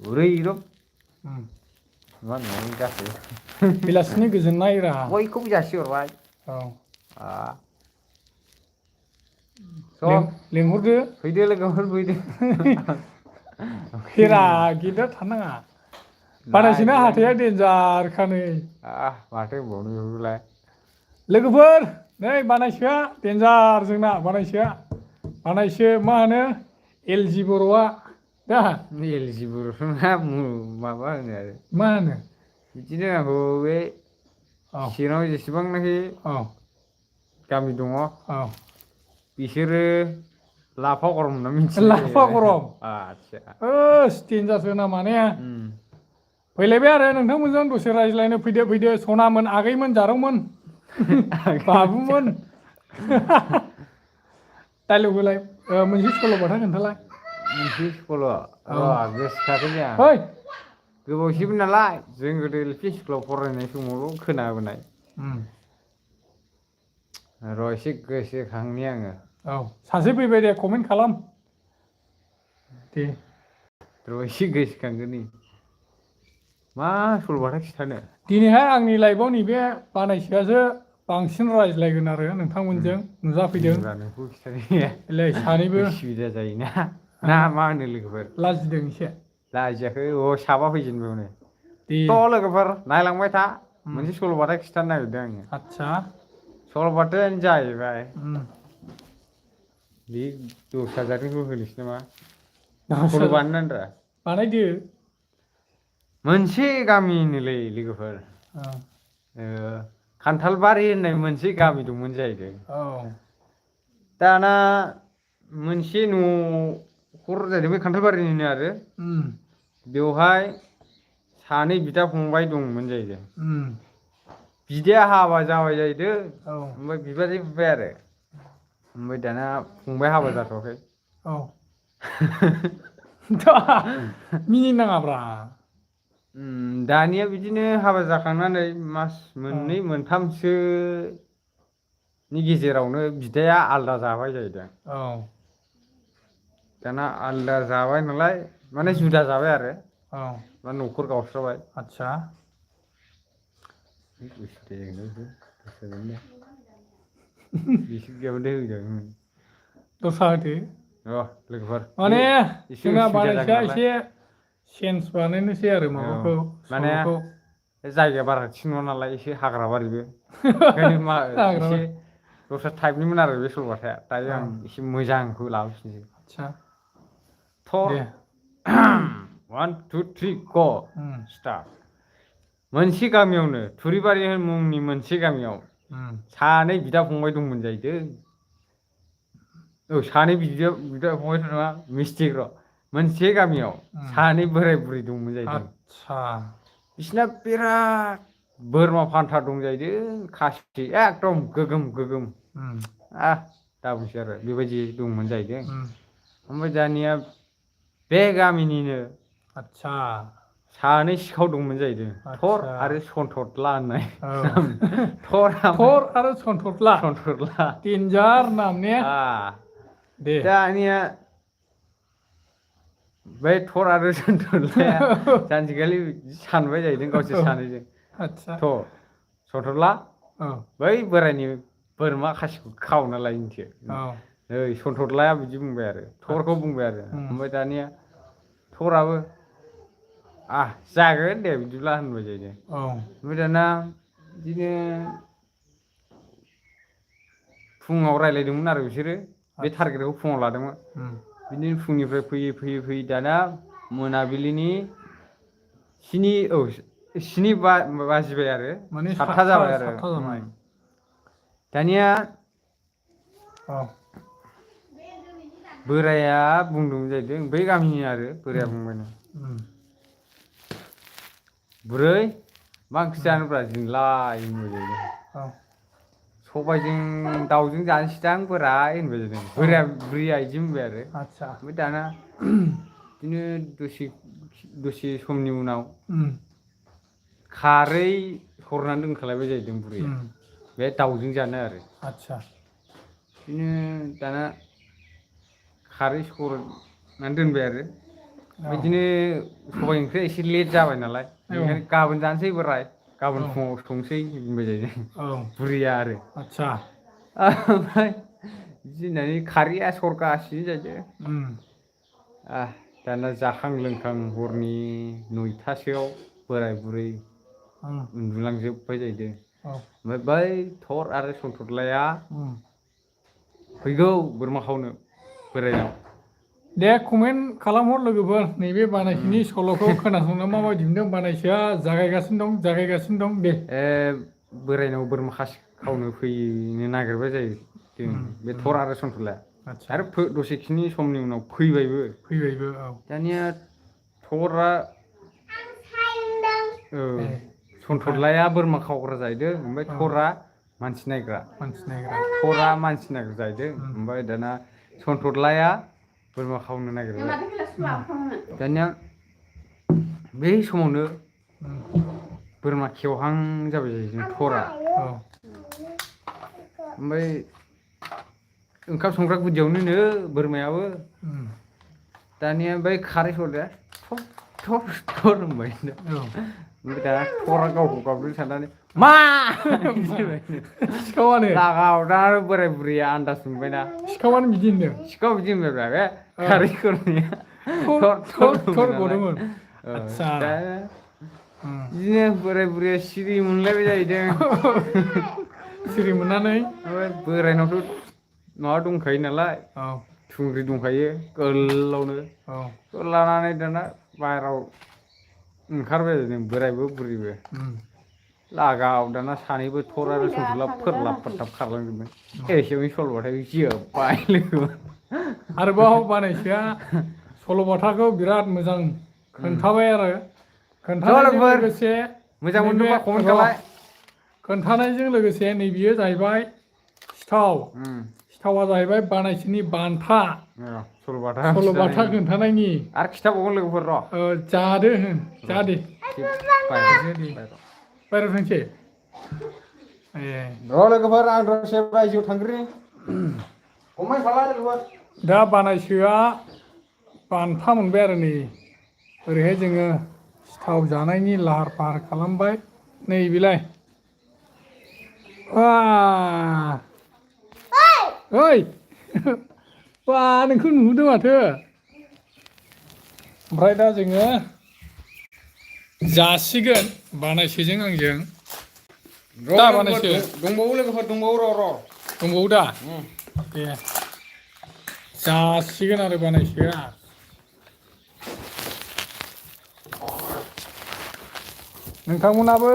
उरैरोब मा होननानै जाखो बेलासिनि गोजोननाय रा बयखौबो जासिहरबाय लेंहरदो फैदो लोगोफोर फैदो फेरा गिदिर थानाङा बानायसोना हाथाया देन्जारखा नै माथो होनबावनो बेफोरखौलाय लोगोफोर नै बानायसोआ देन्जार जोंना बानायसो मा होनो एलजि बर'आ दा एलजि बर'ना माबा होनो आरो मा होनो बिदिनो आंखौ बे चिराङाव जेसेबांनाखि गामि दङ बिसोरो लाफा गरम होनना मिथिनाय लाफा जायो गरम आदसा देन्जारसो नामा ने फैलायबाय आरो नोंथांमोनजों दसे रायज्लायनो फैदो सनामोन आगैमोन जारौमोन बाबुमोन डाइलग होलाय मोनसे सल'बाथा खोन्थालाय मोनसे सल' र' गोसोखाखै आं फै गोबावसैमोन नालाय जों गोदो एल पि स्कुलाव फरायनाय समावल' खोनाबोनाय र' एसे गोसोखांनि आङो सासे फैबाय दे कमेन्ट खालाम दे र' एसे गोसोखांग्रोनि मा सल'बाथा खिथानो दिनैहाय आंनि लाइफआव नैबे बानायसोआसो बांसिन रायज्लायगोन आरो नोंथांमोनजों नुजाफैदों नोंखौ खिथानो सानैबो उसुबिदा जायोना ना मा होनो लोगोफोर लाजिदों एसे लाजियाखै साबा फैजेनबायावनो दे थ' लोगोफोर नायलांबाय था मोनसे सल'बाथा खिथानो नागिरदों आङो आदसा सल'बाथायानो जाहैबाय बे दस्रा जाथोनखौ होनोसै नामा सल' बानायनांगोन रा बानायदो मोनसे गामिनोलै लोगोफोर खान्थालबारि होननाय मोनसे गामि दंमोन जाहैदों दाना मोनसे न'खर जाहैदों बे खान्थालबारिनिनो आरो बेवहाय सानै बिदा फंबाय दंमोन जाहैदों बिदाया हाबा जाबाय जाहैदों ओमफ्राय बिबाजै बुबाय आरो ओमफ्राय दाना फंबाय हाबा जाथ'वाखै मिनिनो नाङाब्रा दानिया बिदिनो हाबा जाखांनानै मास मोननै मोनथामसो नि गेजेरावनो बिदाया आलादा जाबाय जाहैदों दाना आलादा जाबाय नालाय माने जुदा जाबाय आरो मा न'खर गावस्राबाय आदसा बिसोर गैयाबाथाय दस्रा होदो लोगोफोर माने एसे जोंना उसुबिदा जागोन बानायसोआ नालाय एसे चेन्ज बानायनोसै आरो माबाखौ माने सल'खौ जायगाया बारा थिग नङा नालाय एसे हाग्रा बारिबो ओंखायनो एसे दस्रा टाइपनिमोन आरो बे सल'बाथाया दायो आं एसे मोजांखौ लाबोफिनसै आदसा दे 1 2 3 ग स्टार्ट मोनसे गामियावनो थुरिबारि मुंनि मोनसे गामियाव सानै बिदा फंबाय दंमोन जाहैदों सानै बिदा फंबायथ' नङा मिस्टेक र' मोनसे गामियाव सानै बोराय बुरै दंमोन जाहैदों बिसिना बिराद बोरमा फान्था दं जाहैदों खासि एकदम गोगोम दा बुंसै आरो बेबायदि दंमोन जाहैदों ओमफ्राय दानिया बे गामिनिनो सानै सिखाव दंमोन जाहैदों थर आरो सन्थथला होननाय थर आरो सन्थथला देन्जार नाम ने दे दानिया बै थर आरो सन्थथलाया सानसेखालि सानबाय जाहैदों गावसोर सानैजों सन्थथला बै बोरायनि बोरमा खासिखौ खावना लायनोसै नै सन्थथलाया बिदि बुंबाय आरो थरखौ बुंबाय आरो ओमफ्राय दानिया थराबो जागोन दे बिदिब्ला होनबाय जाहैदों ओमफ्राय दाना बिदिनो फुङाव रायज्लायदोंमोन आरो बिसोरो बे टारगेटखौ फुङाव लादोंमोन बिदिनो फुंनिफ्राय फैयै दाना मोनाबिलिनि 7 बाजिबाय आरो 7था जाबाय आरो दानिया बोराया बुंदोंमोन जाहैदों बै गामिनि आरो बोराया बुंबायनो बुरै मा ओंख्रि जानोब्रा दिनैलाय होनबाय जाहैदों सबायजों दाउजों जानोसैदां बोराय होनबाय जाहैदों बुरैया बिदि बुंबाय आरो ओमफ्राय दाना बिदिनो दसे समनि उनाव खारै सरनानै दोनखालायबाय जाहैदों बुरैया बे दाउजों जानो आरो बिदिनो दाना खारै सरनानै दोनबाय आरो बिदिनो सबाइ ओंख्रिया एसे लेट जाबाय नालाय बेनिखायनो गाबोन जानोसै बोराय गाबोन फुङाव संसै होनबाय जायो बुरिया आरो आदसा ओमफ्राय बिदि होननानै खारैया सरगासिनो जाहैदों दाना जाखां लोंखां हरनि 9टासोआव बोराय बुरै उन्दुलांजोब्बाय जाहैदों ओमफ्राय बै थर आरो सन्थ्रदलाया फैगौ बोरमा खावनो बोरायनाव दे कमेन्ट खालामहर लोगोफोर नैबे बानायसोनि सल'खौ खोनासंनो माबायदि मोनदों बानायसोआ जागायगासिनो दं दे बोरायनाव बोरमा खासि खावनो फैनो नागिरबाय जाहैदों बे थर आरो सन्थ्रदलाया आरो दसेखिनि समनि उनाव फैबायबो दानिया थरा सन्थ्रदलाया बोरमा खावग्रा जाहैदों ओमफ्राय थरा मानसि नायग्रा थरा मानसि नायग्रा जाहैदों ओमफ्राय दाना सन्थ्रदलाया बोरमा खावनो नागिरबाय दानिया बे समावनो बोरमा खेवहां जाबाय जाहैदों थरा ओमफ्राय ओंखाम संग्रा गुदियावनो बोरमायाबो दानिया बै खारै सरनाया थर होनबाय ओमफ्राय दाना थरा गावखौ गाबज्रिनो साननानै मा सिखावानो लागाव दाना बोराय बुरैया आन्दाज मोनबायना सिखावानो बिदि होनदों सिखाव बिदि होनबाय बे खारै सरनाया थर गदोंमोन बिदिनो बोराय बुरैया सिरि मोनलायबाय जाहैदों सिरि मोननानै ओमफ्राय बोरायनावथ' माबा दंखायो नालाय थुंग्रि दंखायो गोलावनो बेखौ लानानै दाना बाहेराव ओंखारबाय जाहैदों बोरायबो बुरिबो लागाव दाना सानैबो थर आरो सन्थ्रदला फोरलाब फोथाब खारलांजोब्बाय एसेयावनो सल'बाथाय जोब्बाय लोगो आरोबाव बानायसोआ सल'बाथाखौ बिराद मोजां खोन्थाबाय आरो खोन्थानायजों लोगोसे मोजां मोनदोंबा कमेन्ट खालाय खोन्थानायजों लोगोसे नैबेयो जाहैबाय सिथावा जाहैबाय बानायसोनि बान्था सल'बाथा खोन्थानायनि आरो खिथाबावगोन लोगोफोर र' जादो जा दे बायह्रायाव थांसै र' लोगोफोर आं दसे बायजोआव थांग्रोनि कमेन्ट खालाय लोगोफोर दा बानायसोआ बान्था मोनबाय आरो नै ओरैहाय जोङो सिथाव जानायनि लाहार फाहार खालामबाय नैबेलाय ओइ बा नोंखौ नुहुरदों माथो ओमफ्राय दा जोङो जासिगोन बानायसोजों आंजों दा बानायसो दंबावो लोगोफोर दंबावो र' दंबावो दा दे जासिगोन आरो बानायसोआ नोंथांमोनाबो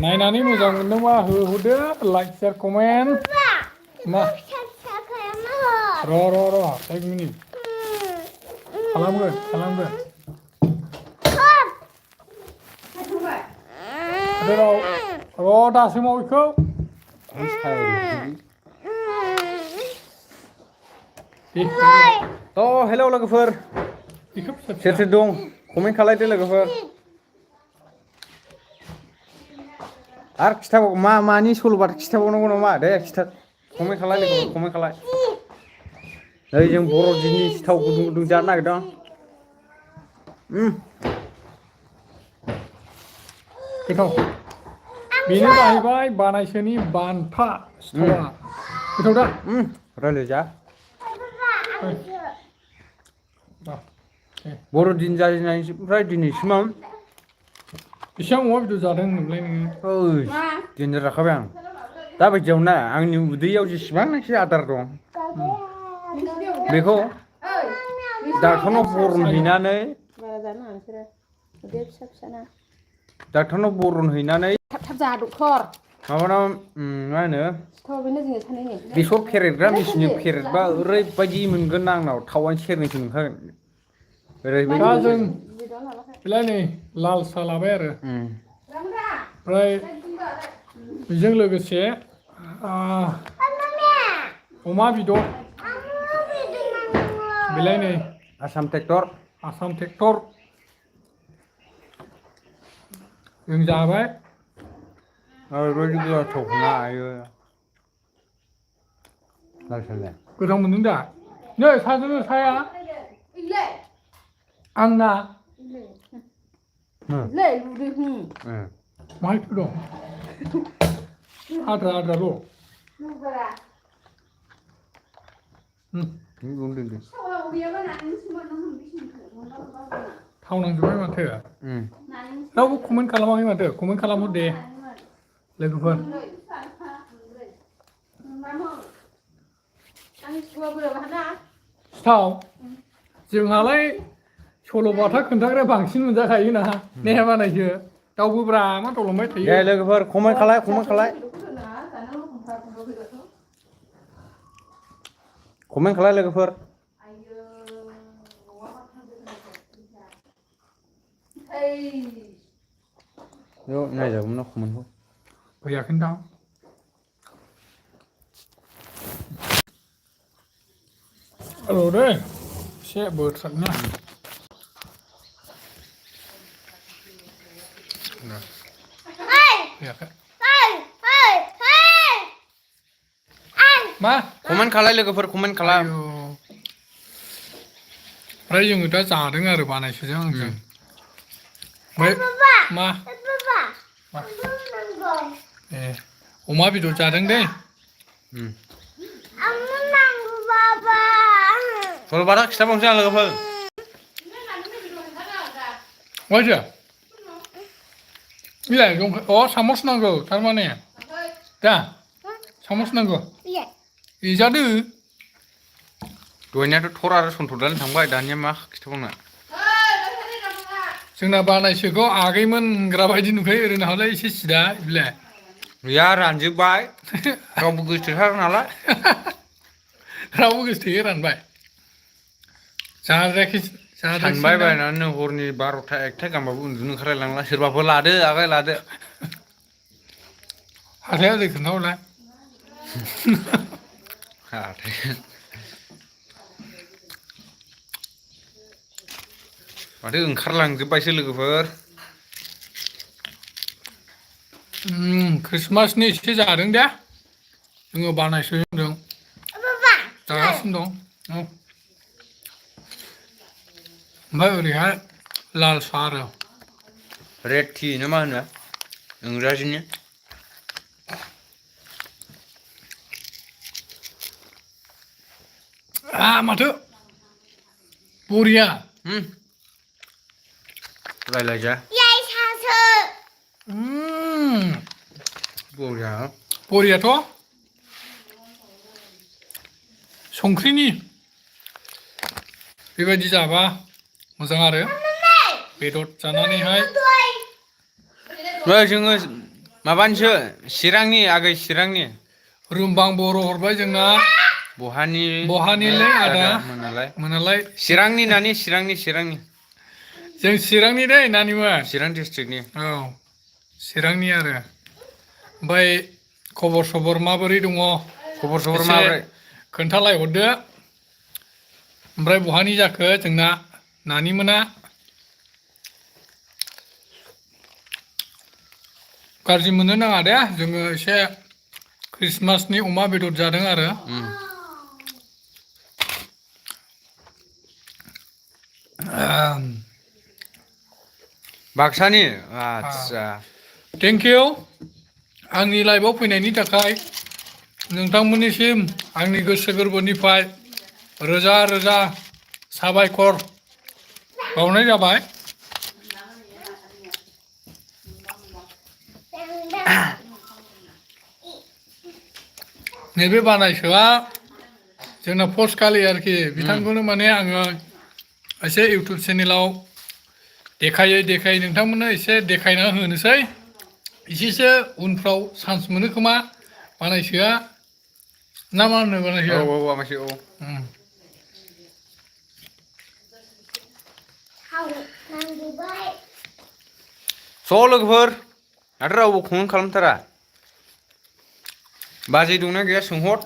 नायनानै मोजां मोनदोंबा होहरदो लाइक शेयार कमेन्ट मा र' 1 मिनिट खालामगोन र' दासो माव बेखौ हेलौ लोगोफोर सोर दं कमेन्ट खालायदो लोगोफोर आरो खिथाबाव मानि सल'बाथा खिथाबावनांगौ नामा दे कमेन्ट खालाय लोगोफोर कमेन्ट खालाय नै जों बर'दिननि सिथाव गुदुं जानो नागिरदों गोथाव बेनो जाहैबाय बानायसोनि बान्था सिथावा गोथाव दा रायलाय जा बर'दिन जाजेननायनिफ्राय दिनैसिमाव बेसेबां अमा बेदर जादों होनदोंलाय नोङो देन्जार जाखाबाय आं दा बायदियाव ना आंनि उदैयाव जेसेबांनाखि आदार दं बेखौ डाक्टारनाव बरन हैनानै डाक्टारनाव बरन हैनानै थाब जा डक्टर माबानाव मा होनो बेसर फेरेदग्रा मेसिनजों फेरेदबा ओरैबायदि मोनगोन ना आंनाव थावानो सेरनैसो मोनखागोन ओरैबायदि दा जों बेलाय नै लाल साहा लाबाय आरो ओमफ्राय बेजों लोगोसे अमा बेदर बेलाय नै आसाम ट्रेक्टर जों जाबाय ओरैबायदि गोथाव ना आयो लाल साहालाय गोथाव मोनदों दा नै साहाया आंना ले लुदो माहाय दं आद्रा आद्राल' लुगोरा बुंदों सावा गैयाबा नानि सोमोन नों बिसिनि थाव नांजोबबाय माथो रावबो कमेन्ट खालामाखै माथो कमेन्ट खालामहर दे लोगोफोर सिथाव जोंहालाय सल'बाथा खोन्थाग्रा बांसिन मोनजाखायो ना ने बानायसो दाउबोब्रा मा दावलांबाय थायो दे लोगोफोर कमेन्ट खालाय लोगोफोर यो नायजागौमोन ना कमेन्टखौ फैयाखैदां र' दे एसे बोथ्रादना फैयाखै मा कमेन्ट खालाय लोगोफोर कमेन्ट खालाम ओमफ्राय जोङो दा जादों आरो बानायसोजों आंजों ओमफ्राय मा ए अमा बेदर जादों दै सल'बाथा खिथाबावनोसै आं लोगोफोर माथो बिलाइ दं अ सामस नांगौ थारमाने दा सामस नांगौ इजादो दहायनियाथ' थर आरो सन्थ'दानो थांबाय दानिया मा खिथाबावनो जोंना बानायसोखौ आगैमोन होनग्रा बायदि नुखायो ओरैनो हालाय एसे सिदा बिलाइ गैया रानजोब्बाय रावबो गोसोथोथारा नालाय रावबो गोसोथोयो रानबाय जाद्रायाखै सानबाय बायनानै हरनि 12ता 1ता गाहामबाबो उन्दुनो ओंखारलायलांला सोरबाफोर लादो आगाय लादो हाथाया ओरै खोन्थाहरलाय माथो ओंखारलांजोब्बायसो लोगोफोर ख्रिस्टमासनि एसे जादों दे जोङो बानायसो होनदों जागासिनो दं ओमफ्राय ओरैहाय लाल साहा आरो रेड टि ना मा होनो इंराजिनि माथो बरिया रायलायजा बरिया बरियाथ' संख्रिनि बेबायदि जाबा मोजां आरो बेदर जानानैहाय जोङो माबानिसो चिरांनि आगै चिरांनि रुमबां बर' हरबाय जोंना बहानिलै आदा मोनालाय चिरांनि नानि चिरांनि जों चिरांनि दै नानिमोन चिरां डिस्ट्रिक्टनि औ चिरांनि आरो ओमफ्राय खबर सबर माबोरै दङ खबर सबर माबोरै खोन्थालायहरदो ओमफ्राय बहानि जाखो जोंना नानिमोना गाज्रि मोननो नाङा दे जोङो एसे ख्रिस्टमासनि अमा बेदर जादों आरो बाक्सानि आदसा थेंक इउ आंनि लाइफआव फैनायनि थाखाय नोंथांमोननिसिम आंनि गोसो गोरबोनिफ्राय रोजा रोजा साबायखर बावनाय जाबाय नैबे बानायसोआ जोंना पस्ट खालि आरोखि बिथांखौनो माने आङो एसे इउटुब चेनेलाव देखायै नोंथांमोननो एसे देखायना होनोसै एसेसो उनफ्राव चान्स मोनो खोमा बानायसोआ ना मा होनो बानायसो आमायसो ज' लोगोफोर माथो रावबो कमेन्ट खालामथारा बाजै दंना गैया सोंहर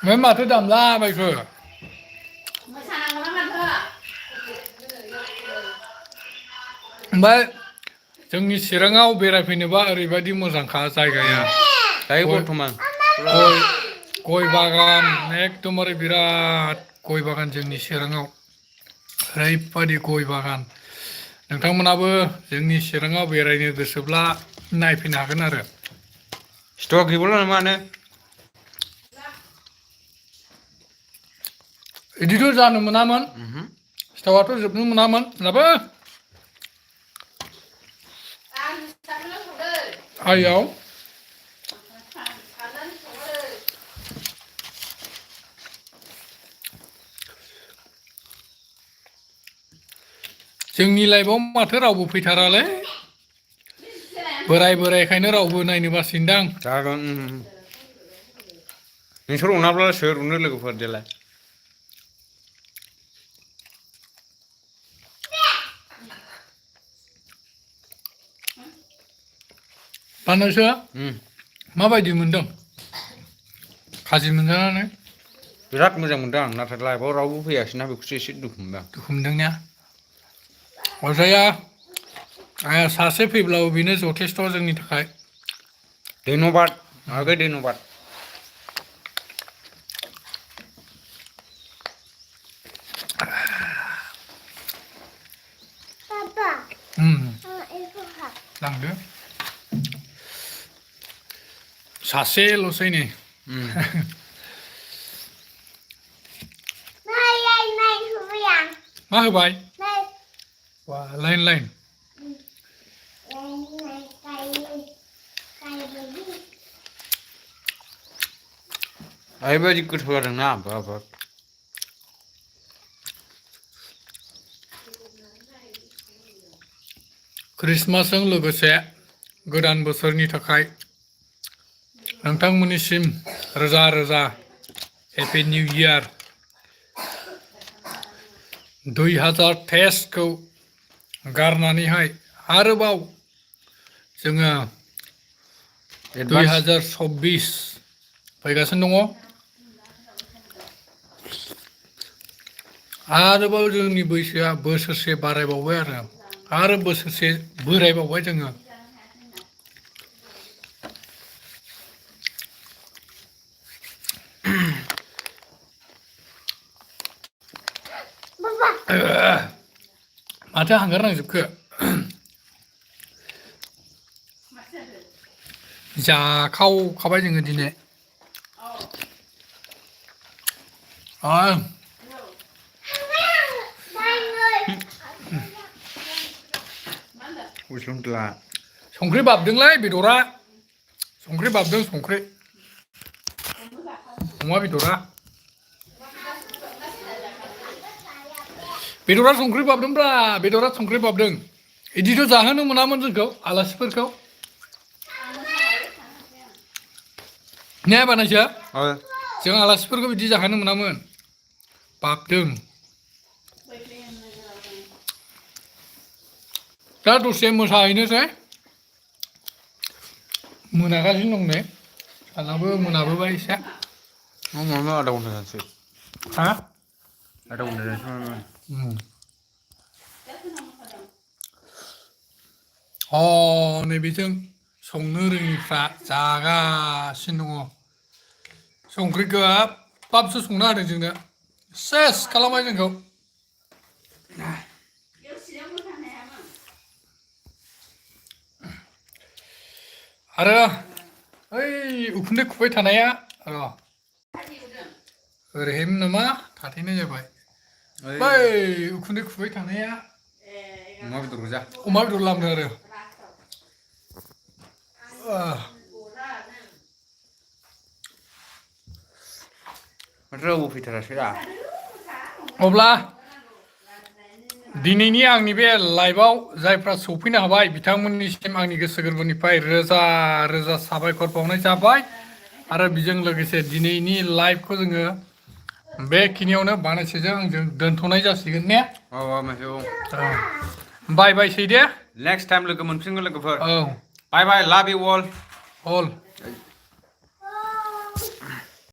ओमफ्राय माथो दामला बायखो ओमफ्राय जोंनि चिराङाव बेरायफैनोबा ओरैबायदि मोजांखा जायगाया दायो बर्थमान गय बागान एकदमबारे बिराद गय बागान जोंनि चिराङाव ओरैबायदि गय बागान नोंथांमोनाबो जोंनि चिराङाव बेरायनो गोसोब्ला नायफैनो हागोन आरो स्टक गैबावला मानो बिदिथ' जानो मोनामोन सिथावाथ' जोबनो मोनामोन दाबो आइयाव जोंनि लाइफआव माथो रावबो फैथारालै बोरायखायनो रावबो नायनो बासिनदां जागोन नोंसोर अनाब्ला सोर अनो लोगोफोर देलाय बानायसो माबायदि मोनदों खाजि मोनजानानै बिराद मोजां मोनदों आं नाथाय लाइफआव रावबो फैयासैना बेखौसो एसे दुखु मोनदों दुखु मोनदोंना अरजाया सासे फैब्लाबो बेनो जथेस्थ' जोंनि थाखाय धन्यबाद आगै धन्यबाद लांदो सासेल'सै नै मा होबाय वा लाइन ओरैबायदि गोथाव जादोंना बाब क्रिसमासजों लोगोसे गोदान बोसोरनि थाखाय नोंथांमोननिसिम रोजा रोजा हेपि निउ इयार 2023 खौ गारनानैहाय आरोबाव जोङो 2024 फैगासिनो दङ आरोबाव जोंनि बैसोआ बोसोरसे बारायबावबाय आरो बोसोरसे बोरायबावबाय जोङो माथो हांगारनांजोबखो जाखावखाबाय जोङो दिनै संख्रि बाबदोंलै बेदरा संख्रि बाबदों संख्रि अमा बेदरा संख्रि बाबदोंब्रा बेदरा संख्रि बाबदों बिदिथ' जाहोनो मोनामोन जोंखौ आलासिफोरखौ ने बानायसो जों आलासिफोरखौ बिदि जाहोनो मोनामोन बाबदों दा दसे मोसाहैनोसै मोनागासिनो दं नै सानाबो मोनाबोबाय एसे आधा घन्टा जानोसै हा आधा घन्टा जानोसै नैबेजों संनो रोङिफ्रा जागासिनो दङ संख्रि गोबाबसो संना होदों जोंनो सेस खालामबाय जोंखौ आरो ओइ उखुन्दै खुबाय थानाया ओरैहायमोन नामा थाथैनाय जाबाय बै उखुन्दै खुबाय थानाया अमा बेदर गोजा अमा बेदर लाबोदों आरो माथो रावबो फैथारासै दा अब्ला दिनैनि आंनि बे लाइभआव जायफ्रा सौफैनो हाबाय बिथांमोननिसिम आंनि गोसो गोरबोनिफ्राय रोजा रोजा साबायखर बावनाय जाबाय आरो बेजों लोगोसे दिनैनि लाइभखौ जोङो बेखिनियावनो बानायसेजों आंजों दोनथ'नाय जासिगोन ने बाय बायसै दे नेक्स्ट टाइम लोगो मोनफिनगोन लोगोफोर औ बाय बाय लाभ इउ अल